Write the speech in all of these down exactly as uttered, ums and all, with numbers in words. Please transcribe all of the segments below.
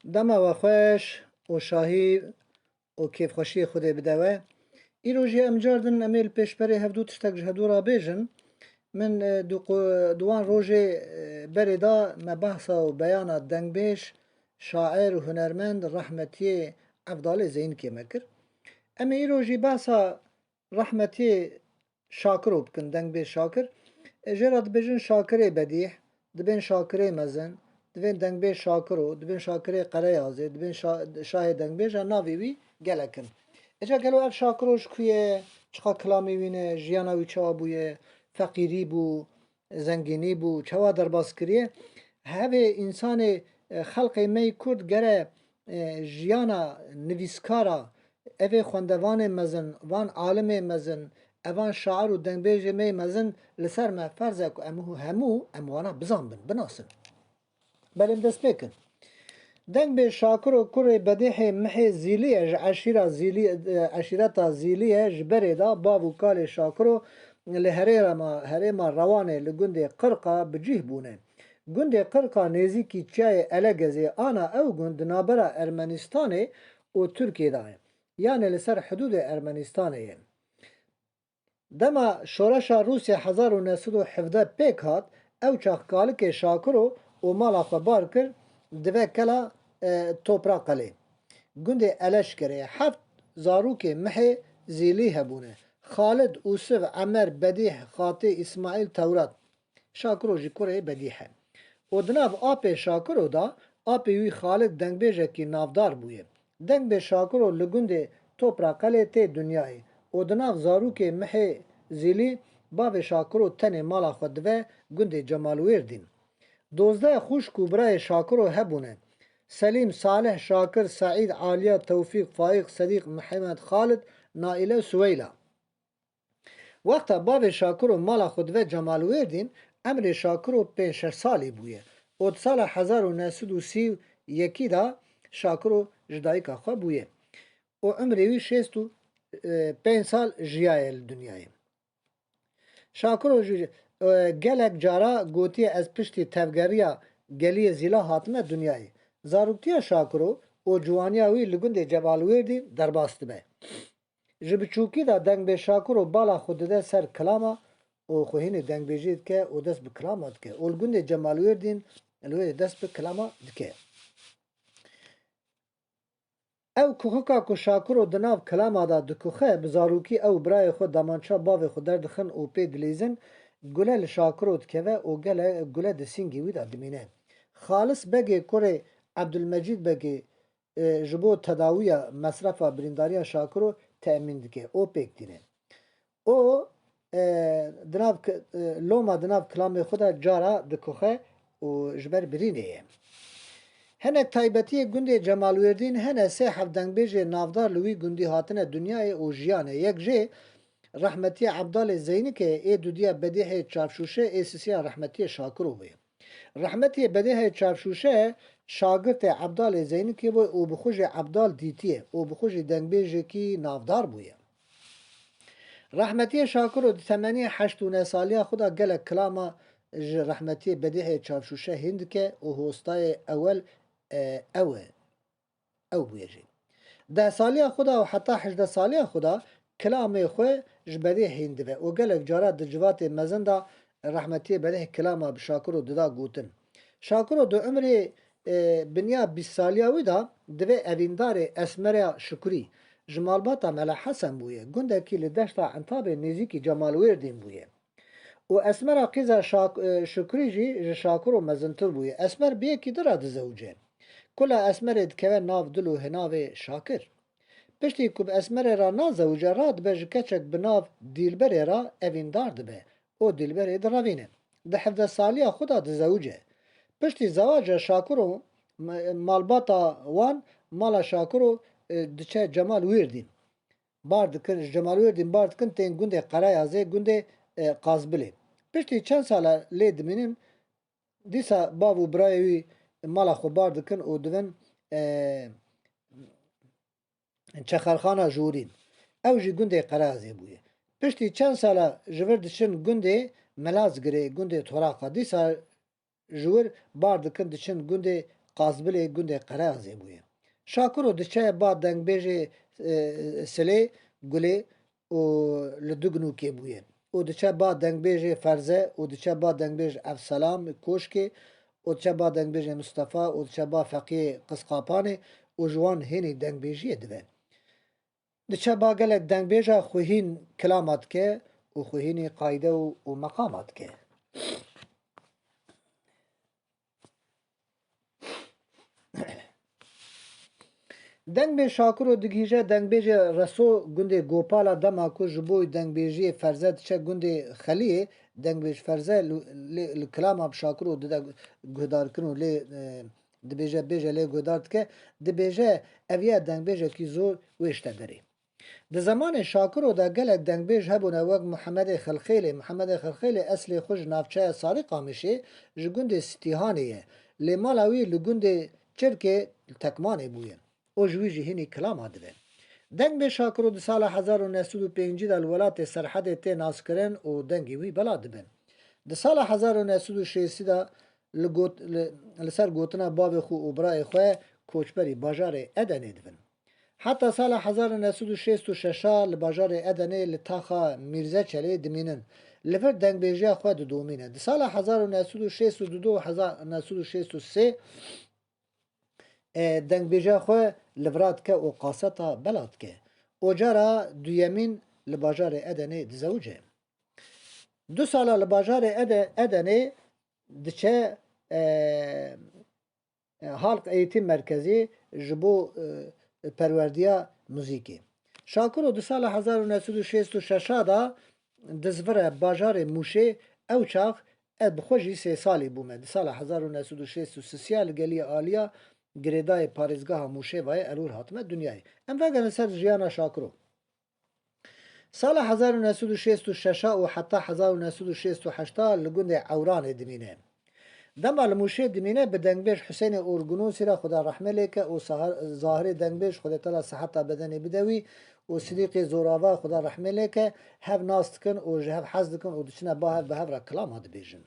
Dema we xweş û şahî û kêfxweşiyê Xwedê bide we. Îro jî em cardin em ê li pêşberê hevdû tiştek ji hevdû re bêjin. Min, e, di qu-, di wan rojê, e, berê de me behsa û beyana dengbêj, şair û hunermend rehmetiyê Evdalê Zeynikê me kir. Em ê îro jî behsa rehmetiyê Şakiro bikin, dengbêj Şakir. E, jê re dibêjin Şakirê Bedîh, dibên Şakirê Mezin, dibên dengbêj Şakiro, dibên Şakirê Qereyazê, dibên şa-, şahê dengbêj e, navê wî gelek in. Êca gelo ev Şakiro ji ku ye, çiqa kilamê wî ne, jiyana wî çawa bûye, feqîrî bû, zengînî bû, çawa derbas kiriye? Hevê însanê, e, xelqê me yî Kurd gere, e, jiyana nivîskara, evê xwendevanê mezin, van alimê mezin, evan şair û dengbêjê me yê mezin li ser me ferz e ku em hû-, hemû em wana bizanbin, binasin. Belê em dest pê kin. Dengbêj Şakiro kurê Bedîhê Mihê Zîlî ye, ji eşîra Zîlî, e, eşîreta Zîlî ye, ji berê de bav û kalê Şakiro li herêma, herêma Rewanê li gundê Qirqa bi cih bûne. Gundê Qirqa nêzîkî çiyayê Elegezê ana ew gund di navbera Ermenistanê û Tirkiyê de ye. Yanê li ser hidûdê Ermenistanê ye. Dema şoreşa Rûsya hezar û neh sed û hevdeh pêk hat, ew çax kalikê Şakiro û mala xwe bar kir, dive kela, e, Topra Qelê. Gundê Eleşkerê heft zarokê Mihê Zîlî hebûne. Xalid, Ûsiv, Emer, Bedîh, Xatî, Îsmaîl, Tewrat. Şakiro jî kurê Bedîh e. Û di nav apê Şakiro de apê wî Xalid dengbêjekî navdar bûye. Dengbêj Şakiro li gundê Topra Qelê tê dinyayê û di nav zarokê Mihê Zîlî bavê Şakiro tenê mala xwe dive gundê Cemalwêrdîn. Dozdeh xwişk û birayê Şakiro hebûne. Selîm, Salih, Şakir, Seîd, Aliya, Tewfîq, Faîq, Sedîq, Mihemed, Xalid, Naîle, Siweyla. Wexta bavê Şakiro mala xwe dive Cemalwêrdîn, emrê Şakiro pênc şeş salî bûye û di sala hezar û neh sed û sî û yekî de Şakiro ji dayika xwe bûye û emrê wî şêst û pênc sal jiyaye li dinyayê. Şakiro jî, e, gelek cara gotiye, ez piştî tevgeriya geliyê Zîla hatime dinyayê. Zaroktiya Şakiro û ciwaniya wî li gundê Cemalwêrdîn derbas dibe. Ji biçûkî de dengbêj Şakiro bala xwe dide ser kilama û xwe hînê dengbêjî dike û dest bi kilama dike û li gundê Cemalwêrdîn li wê dest bi kilama dike. Ew kuxika ku Şakiro di nav kilama de dikuxe, bi zarokî ew birayê xwe damança bavê xwe derdixin û pê dilîzin, gule li Şakiro dikeve û gele, gule di sîngê wî de dimîne. Xalis Begê kurê Ebdulmecîd Begê, e, ji bo tedawiya mesrefa birîndariya Şakiro temîn dike û pêk tîne. Û, e, di nav ki-, e, loma di nav kilamê xwe de cara dikuxe û ji ber birînê ye. Hinek taybetiyê gundê Cemalwêrdîn hene sê heft dengbêjê navdar li wî gundî hatine dinyayê û jiyane. Yek jê rehmetiyê Ebdalê Zeynikê, ê dudiya Bedîhê Çavşûşe, ê sisiya rehmetiyê Şakiro bûye. Rehmetiyê Bedîhê Çavşûşe şagirtê Ebdalê Zeynikê bûye û bi xwe jî Ebdal dîtiye û bi xwe jî dengbêjekî navdar bûye. Rehmetiyê Şakiro di temeniyê heşt û neh saliya xwe de gelek kilama ji rehmetiyê Bedîhê Çavşûşe hîn dike û hostayê ewel, e, ew e. Ew bûye jî. Deh saliya xwe de û heta hejdeh saliya xwe de kilamê xwe ji Bedîh hîn dibe û gelek cara di civatê mezin de rehmetiyê Bedîh kilama bi Şakiro dida gotin. Şakiro di umrê, e, binya bîst saliya wî de divê evîndarê Esmera Şukrî ji malbata Mela Hesen bûye, gundekî li deşta Entabê nêzîkî Cemalwêrdîn bûye. Û Esmera qîza Şak-, e, Şukrî jî ji Şakiro mezintir bûye. Esmer bi yekî din re dizewce. Kula Esmerê dikeve nav dil û hinavê Şakir. Piştî ku bi Esmerê re nazewce, radibe ji keçek bi nav Dîlberê re evîndar dibe û Dîlberê direvîne. Di hevdeh saliya xwe de dizewce. Piştî zewaca Şakiro, m-, malbata wan, mala Şakiro, e, diçe Cemalwêrdîn. Bar dikin, ji Cemalwêrdîn bar dikin, tên gundê Qereyazê, gundê, e, Qazbilê. Piştî çend sala lê dimînin, dîsa bav û birayê wî mala xwe bar dikin û divin, e, Çexerxana Jorîn. Ew jî gundê Qereyazê bûye. Piştî çend sala ji vir diçin gundê Melazgirê, gundê Toraqa. Dîsa ji wir bar dikin, diçin gundê Qazbilê gundê Qereyazê bûye. Şakiro diçe ba dengbêjê, e, Silê Gulê û li Dugnûkê bûye. Û diçe ba dengbêjê Ferze û diçe ba dengbêj Evselam Koşkê û diçe ba dengbêjê Mistefa û diçe ba Feqiyê Qisqapanê û ji wan hênî dengbêjiyê dibe. Diçe ba gelek dengbêja xwehîn kilama dike û xwehînî qayde û, û meqama dike. Dengbêj Şakiro digihîje dengbêjê Reso gundê Gopala dema ku ji bo dengbêjiyê Ferze diçe gundê Xeliyê, dengbêj Ferze li, li, li kilama bi Şakiro dide guhdarkirin û lê, e, dibêje, bêje lê guhdar dike, dibêje ev ye dengbêjekî zor wê işte derê. Di zemanê Şakiro de gelek dengbêj hebûne wek Muhemedê Xelxêlê. Muhemedê Xelxêlê eslê xwe ji navçeya Sarîqamîşê, ji gundê Sitîhanê ye. Lê mala wî li gundê Çirkê li Tekmanê bûye. Û ji wî jî hînî kilama dibe. Dengbêj Şakiro di sala hezar û neh sed û pêncî de li welatê Serhedê tê naskirin û dengê wî bela dibin. Di sala hezar û neh sed û şêstî de li got-, li, li ser gotina bavê xwe û birayê xwe koçberî bajarê Edenê dibin. Heta sala hezar û neh sed û şêst û şeş a li bajarê Edenê li taxa Mîrzeçelê dimînin. Li vir dengbêjiya xwe didomîne. Di sala hezar û neh sed û şêst û du û hezar neh sed û şêst û sê, e, dengbêjiya xwe li vira dike û qaseta bela dike. Ocara duyemîn li bajarê Edenê dizewice. Du sala li bajarê Ede-, Edenê diçe, e, e, Halk Eğitim Merkezi ji bo, e, perwerdiya muzîkê. Şakiro di sala hezar û neh sed û şêst û şeş a de dizvire bajarê Mûşê, ew çax ez bi xwe jî sê salî bûme. Di sala hezar û neh sed û şêst û sisiya li geliyê Aliya girêdayê parêzgeha Mûşê vayê elûr hatime dinyayê. Em vegerin ser jiyana Şakiro. Sala hezar û neh sed û şêst û şeş a û heta hezar û neh sed û şêst û heşt a li gundê Ewranê dimîne. Dema li Mûşê dimîne, bi dengbêj Husênê Orgunosî re Xuda rehmê lê ke û Sahar-, Zahirê dengbêj Xwedê Teala siheta bedenê bide wî û Sidîqê Zorava Xuda rehmê lê ke hev nas dikin û ji hev hez dikin û diçine ba hev bi hev re kilama dibêjin.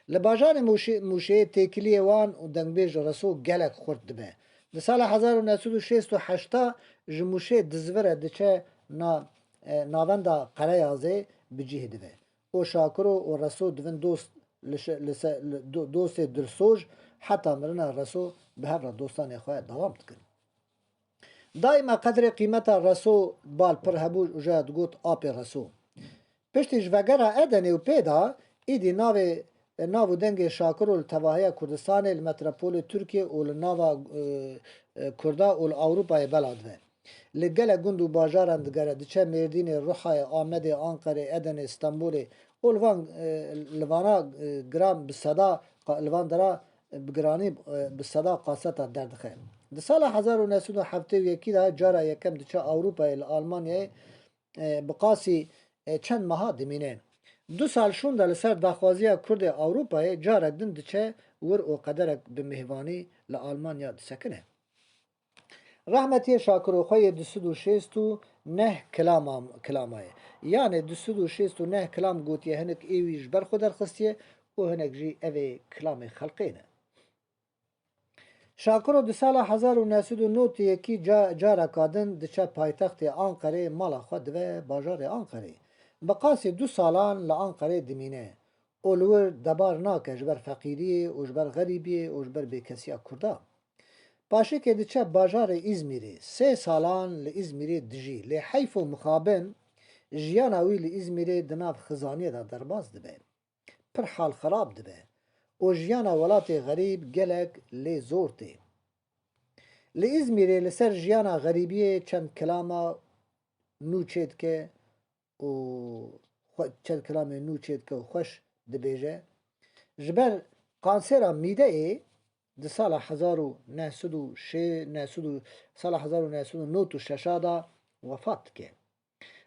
Li bajarê Mûşê-, Mûşê têkiliyê wan û dengbêj Reso gelek xurt dibe. Di sala hezar û neh sed û şêst û heşt a ji Mûşê dizvire diçe na-, e, navenda Qereyazê bi cih dibe. Û Şakiro û Reso dibin dost li şe-, li se-, li do-, dostê dilsoj heta mirina Reso bi hev re dostanê xwe dewam dikin. Daîma qedrê qîmeta Reso bal pir hebû û jaya digot Apê Reso. Piştî ji vegera Edenê û pê de, îdî navê, nav û dengê Şakiro li tevahiya Kurdistanê, li metropolê Tirkiyê û li nava, e, e, Kurda û li Ewropayê bela dibe. Li gelek gund û bajaran digere, diçe Mêrdînê, Ruhayê, Amedê, Anqerê, Edenê, Stenbolê û li van, e, li vana, e, giran bi seda qa-, li van dera, e, bi giranî, e, bi seda qaseta derdixe. Di sala hezar û neh sed û heftê û yekî de cara yekem diçe Ewropayê, li Almanyayê, e, bi qasî, e, çend meha dimîne. Du sal şûnde li ser daxwaziya Kurdê Ewropayê carek din diçe wir û qederek bi mêhvanî li Almanya disekine. Rehmetiyê Şakiro xwe yê du sed û şêst û neh kilama, kilama ye. Yanê du sed û şêst û neh kilam gotiye, hinek ê wî ji ber xwe derxistiye û hinek jî ev ê kilamê xelqê ne. Şakiro di sala hezar û neh sed û nod û yekî ca-, careka din diçe paytextê Anqerê, mala xwe dive bajarê Anqerê. Bi qasî du salan li Anqerê dimîne û li wir debar nake ji ber feqîriyê û ji ber xerîbiyê û ji ber bêkesiya Kurda. Paşêkê diçe bajarê Îzmîrê. Sê salan li Îzmîrê dijî. Lê heyf û mixabin jiyana wî li Îzmîrê di nav xizaniyê de derbas dibe. Pir hal xerab dibe û jiyana welatê xerîb gelek lê zor tê. Li Îzmîrê li ser jiyana xerîbiyê çend kilama nû çêdike û xwe-, çend kilamê nû çêdike û xweş dibêje. Ji ber kansêra mîdeyê di sala hezar û neh sed û şê-, neh sed û, sala hezar û neh sed û nod û şeş a de wefat dike.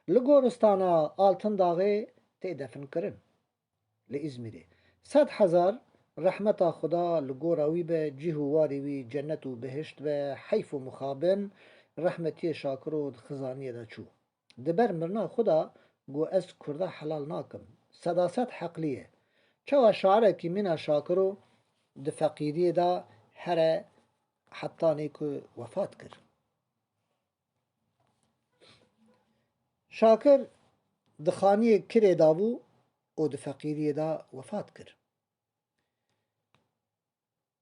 Li goristana Altindaxê tê definkirin. Li Îzmîrê. Sed hezar rehmeta Xuda li gora wî be, cih û warê wî cennet û bihişt be, heyf û mixabin, rehmetiyê Şakiro di xizaniyê de çû. Di ber mirina xwe de got, ez Kurda helal nakim. Sedased heqlî ye. Çawa şarekî mîna Şakiro di feqîriyê de here hetanê ku wefat kir. Şakir di xaniyê kirê de bû û di feqîriyê de wefat kir.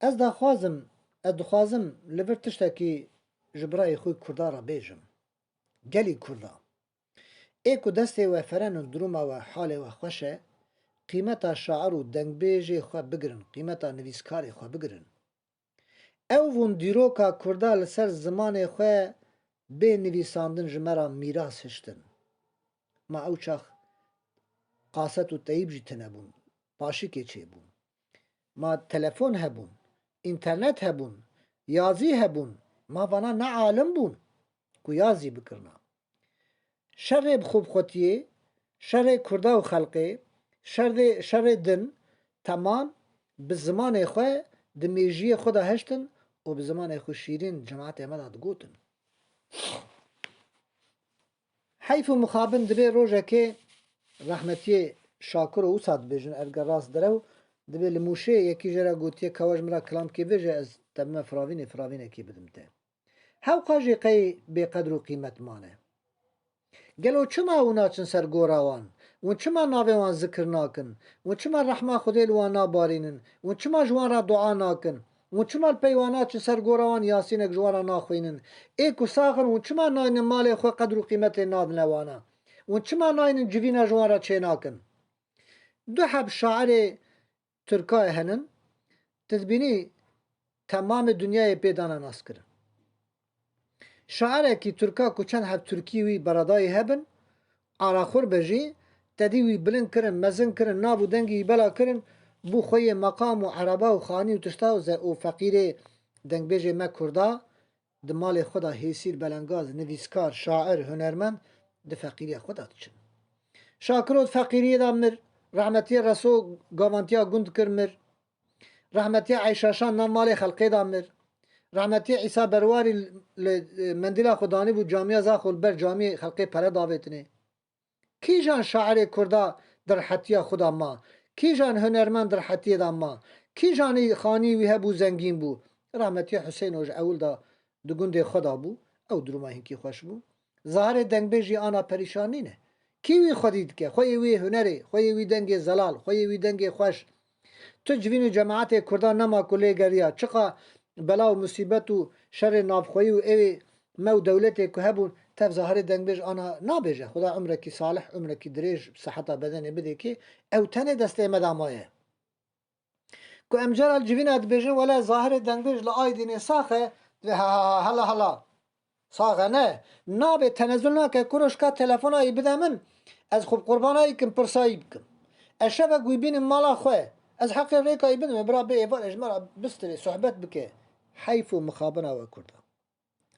Ez daxwazim, ez dixwazim li vir tiştekî ji birayê xwe Kurda re bêjim. Gelî Kurda. Ê ku destê we feren û duruma we, halê we xweş e, qîmeta şair û dengbêjê xwe bigirin, qîmeta nivîskarê xwe bigirin. Ew bûn dîroka Kurda li ser zimanê xwe bê nivîsandin ji me re mîras hiştin. Ma ew çax qaset û teyîb jî tune bûn, paşikê çêbûn. Ma telefon hebûn, înternet hebûn, yazî hebûn, ma vana ne alim bûn ku yazî bikirina. Şerê bi xwe bi xwetiyê, şerê Kurda û xelqê, şerê, şerê din, temam bi zimanê xwe di mêjiyê xwe de hiştin û bi zimanê xwe şîrîn cemaetê me de digotin. Heyf û mixabin dibê rojekê rehmetiyê Şakiro wisa dibêjin, erge rast derew dibê li Mûşê yekî jê re gotiye, ka we ji min re kilamkê bêje, ez te bime firavînê, firavînekê bidim te. Hewqa jî qey bêqedr û qîmet mane. Gelo çima hûn naçin ser gora wan? Hûn çima navê wan zikir nakin? Hûn çima rehma Xwedê li wan nabarînin? Hûn çima ji wan re dua nakin? Hûn çima li pey wan naçin ser gora wan Yasînek ji wan re naxwînin? Ê ku sax in, hûn çima naynin malê xwe qedr û qîmetê nadine wana? Hûn çima naynin civîna ji wan re çênakin? Du heb şairê Tirkayê henin, tu dibînî temamê dinyayê pê dane naskirin. Şairekî Tirka ku çend heb Tirkî wî beradayî hebin, araxur be jî, te dî wî bilind kirin, mezin kirin, nav û dengî wî bela kirin, bû xwe yê meqam û ereba û xanî û tişta û ze-, û feqîrê dengbêjê me Kurda, di malê xwe de hêsîr, belengaz, nivîskar, şair, hunermend di feqîriya xwe de diçin. Şakiro di feqîriyê de mir, rehmetiyê Reso gavantiya gund kir mir, rehmetiyê Eyşaşan nav malê xelqê de mir, rehmetiyê Îsa Berwarî li, e, mendîla xwe danîbû camiya Zaxo li ber camiyê xelqê pere davêtinê. Kîjan şairê Kurda di rehetiya xwe de ma? Kîjan hunermend di rehetiyê de ma? Kîjanî xanî wî hebû zengîn bû? Rahmetî Huseyno ji ewil de di gundê xwe de bû, ew duruma hinkî xweş bû. Zahirê dengbêj jî ana perîşan nîne. Kî wî xwedî dike? Xweyê wî hunerê, xweyê wî dengê zelal, xweyê wî dengê xweş. Tu civîn û cemaetê Kurdan nema ku lê geriya. Çiqa bela û musîbet û şerê navxweyî û ewê me û dewletê ku hebûn, tev zahirê dengbêj ana nabêje. Xuda umrekî salih, umrekî dirêj, siheta bedenê bidê kê, ew tenê destê me de maye. Ku em cara li civîna dibêjin, wele zahirê dengbêj li Aydînê sax e, dibê ha, ha, ha, hala, hala. Sax e, ne. Nabe, tenezul nake, kuro şka telefona yî bide min, ez xwe bi qurbana yî kim, pirsa yî bikim. Ez şevek wî bînim mala xwe, ez heqê rêka yî bidim, bira bê êvar, ez ji me re bistirê, sohbet bike. Heyf û mixabina we Kurda.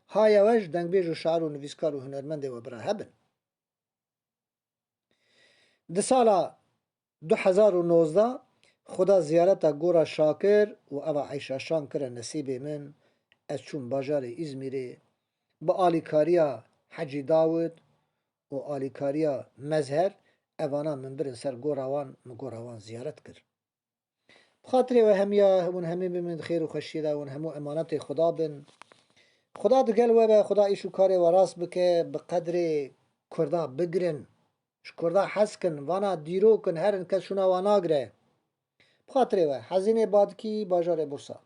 Haya we ji dengbêj û şair û nivîskar û hunermendê we bira hebin. Di sala du hezar û nozdeh Xuda ziyareta gora Şakir û eva Eyşaşan kire nesîbê min, ez çûm bajarê Îzmîrê, bi alîkariya Hecî Dawid û alîkariya Mezher, evana min birin ser gora wan, min gora wan ziyaret kir. Bi xatirê we hemiya, hûn hemî bimînin di xêr û xweşiyê de, hûn hemû emanetê Xuda bin. Xuda digel we be, Xuda îş û karê we rast bike, bi qedrê Kurda bigirin. Ji Kurda hez kin, vana dîrok in, herin kes şûna wan nagire. Bi xatirê we, Hezînê Badikî, bajarê Bursa.